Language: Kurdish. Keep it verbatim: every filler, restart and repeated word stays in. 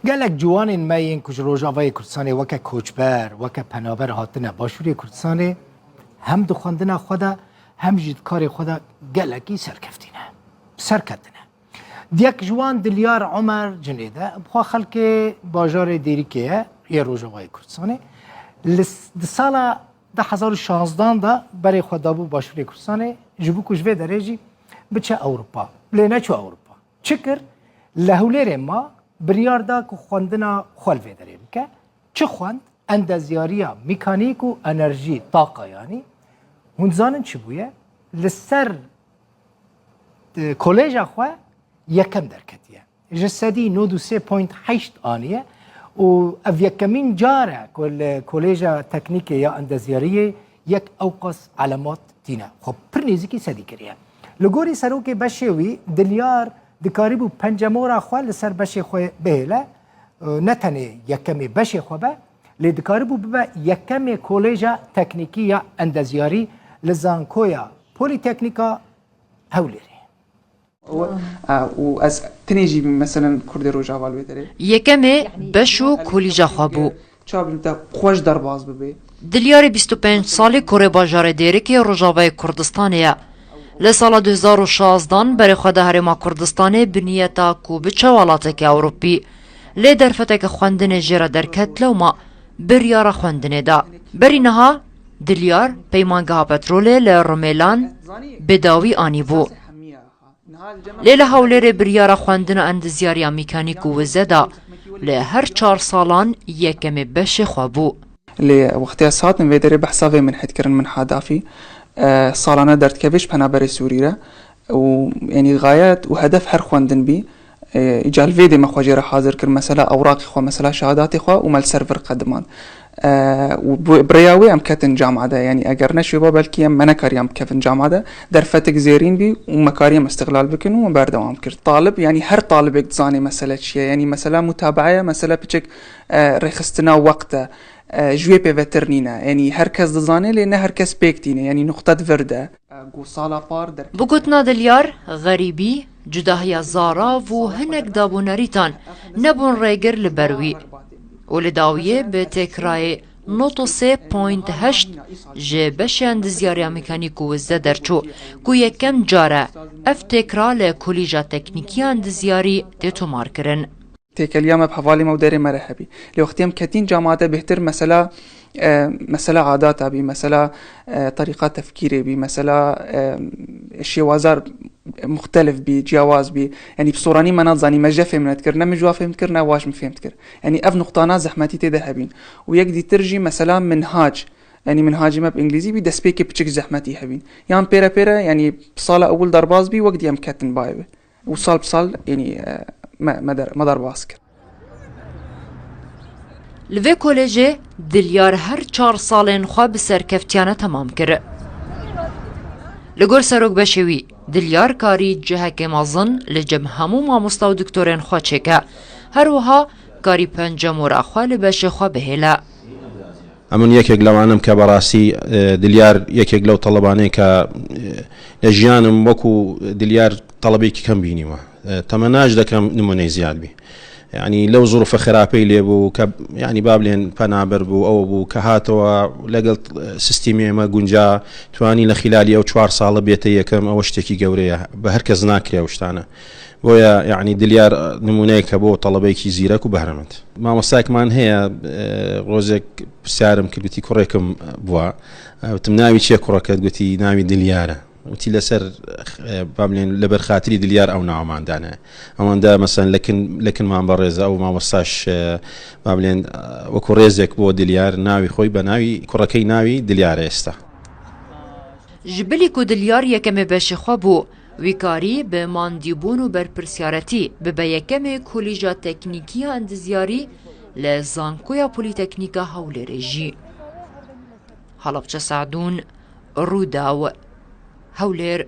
Gelek ciwanên me yên ku ji Rojavayê Kurdistanê weke koçber, weke penaber hatine Başûrê Kurdistanê, hem di xwendina xwe de, hem jî di karê xwe de gelekî serkeftî ne. Serketine. Yek ji wan Dilyar Omer Cinêd e, bi xwe xelkê bajarê Dêrikê ye, yê Rojavayê Kurdistanê. Li s-, di sala du hezar û şazdan de berê xwe dabû Başûrê Kurdistanê, ji bo ku ji vê derê jî biçe Ewropa. Lê neçû Ewropa. Çi kir? Li Hewlêrê ma, biryar da ku xwendina xwe li vê derê bike. Çi xwend? Endezyariya mîkanîk û enerjî, taqa yanî. Hûn dizanin çi bûye? Li ser, e, koleja xwe yekem derketiye. Ji sedî nod û sê point heşt aniye û ev yekemîn car e ku li Koleja Teknîkê ya Endezyariyê yek ewqas elemat tîne. Xwe pir nêzîkî sedî kiriye. Li gorî serokê beşê wî, Dilyar dikarîbû pencemora xwe li ser beşê xwe bihêle, e, ne tenê yekemê beşê xwe be, lê dikarîbû bibe yekemê Koleja Teknîkî ya Endezyarî li Zankoya Polîteknîka Hewlêrê. û ez tenê jî bîm, meselen, Kurdê Rojava li wê derê. Yekemê beş û kolîja xwe bû. Çawa bîm te xweş derbas bibê. Dilyarê bîst û pênc salî kurê bajarê Dêrikê Rojavayê Kurdistanê ye. Li sala du hezar û şazdan berê xwe da Herêma Kurdistanê bi niyeta ku biçe welatekê Ewropî. Lê derfeteke xwendinê jê re derket lewma biryara xwendinê da. Berî niha Dilyar peymangeha petrolê li Rumêlan bi dawî anîbû. Lê li Hewlêrê biryara xwendina endizyariya mîkanîk û wize da, li her çar salan yekemê beşê xwe bû. Lê wextê ez hatim vê derê behsa vê min hedikirin, min hadafî, e, salane derdikeve ji penaberê Sûrî re û, yanî, xayet û hedef her xwendin bî. E, îcar vê dê me xwe jê re hazir kir, mesela ewraqê xwe, mesela şehadatê xwe û me li ser vir qedimand. E, û bi, bi rêya wê em ketin camade, yanî eger ne şêwa belkî em me nekariyan bikevin camade, derfetik zêrîn bî û me kariye em îstixlal bikin û em berdewam kir. Talib, yanî her talibek dizanê mesele çi ye, yanî mesela mutabaeye, mesela piçek, e, rêxistina weqt e, e, ji wê pê vetir nîne, yanî her kes dizane lê ne her kes pêk tîne, yanî nuqte di vir de. E, ku sala par der. Bi gotina Dilyar, xerîbî, cudahiya zarav û hinek dabûnerîtan nebûn rêgir li ber wî. Û li dawiyê bi têkirayê nod û sê point heşt ji beşê endizyariya mîkanîk û wizde derçû ku yekem car e ev têkira li Kolîja Teknîkî ya Endizyarî tê tomarkirin. Têkeliya me bi hevalê me û derê me re hebî. Lê wextê em ketîn camade bêhtir mesela, e, mesela adata bî, mesela, e, terîqa tefkîrê bî, mesela, e, şêwazar muxtelif bî, ciyawaz bî. Yanî bi soranî me nadizanî, me je fêm nedikir, ne min ji wa fêm dikir, ne wa ji min fêm dikir. Yanî ev nuqtana zehmetî tê de hebîn. Û yek dîtir jî mesela minhac, yanî minhacê me bi îngilîzî bî, destpêkê piçik zehmetî hebîn. Yan pêre pêre, yanî sala ewil derbas bî, wek dî em ketin bayê wê. Û sal bi sal, yanî, e, me, me der, me derbas kir. Li vê kolejê Dilyar her çar salên xwe bi serkeftiyane temam kir. Li gor serokbeşê wî, Dilyar karî cihekê mezin li cem hemû mamosta û doktorên xwe çêke. Her wiha karî pencemora xwe li beşê xwe bihêle. ئەمن یەکێک لەوانەم کە بەڕاستی دلیار یەکێک لەو تەڵەبانەیە کە لە ژیانم وەکو دلیار تەڵەبێکی کەم بینیوە. تەمەناش دەکەم نمونەی زیاد بی. یعنی لەو زروفە خراپەی لێ بوو کە، یعنی با بلێن پەنابەر بوو، ئەوە بوو کە هاتەوە لەگەڵ سیستیمی ئێمە گونجا، توانی لە خیلالی ئەو چوار ساڵە بێتە یەکەم، ئەوە شتێکی گەورەیە، بە هەر کەس ناکرێ ئەو شتانە. بۆیە یعنی دلیار نمونەیەکە بۆ تەڵەبەیەکی زیرەک و بەهرەمەند. مامۆستایەکمان هەیە، ڕۆژێک پرسیارم کرد، گوتی کوڕێکم بووە. وتم ناوی چیە کوڕەکەت؟ گوتی ناوی دلیارە. وتی لەسەر، با بلێن لەبەر خاتری دلیار ئەو ناوەمان دانایە. ئەوەندە مەسەن لەکن، لەکنمان بەڕێزە. ئەو مامۆستاش، با بلێن، وەکو ڕێزێک بۆ دلیار ناوی خۆی بە ناوی کوڕەکەی ناوی دلیارە ئێستا. Ji bilî ku Dilyar yekemê beşê xwe bû, wî karî bi mandîbûn û berpirsiyarîtî bibe yekemê Kolîja Teknîkî ya Endizyarî li Zankoya Polîteknîk a Hewlêrê jî. Halapçe Sadûn, Rûdaw, Hewlêr.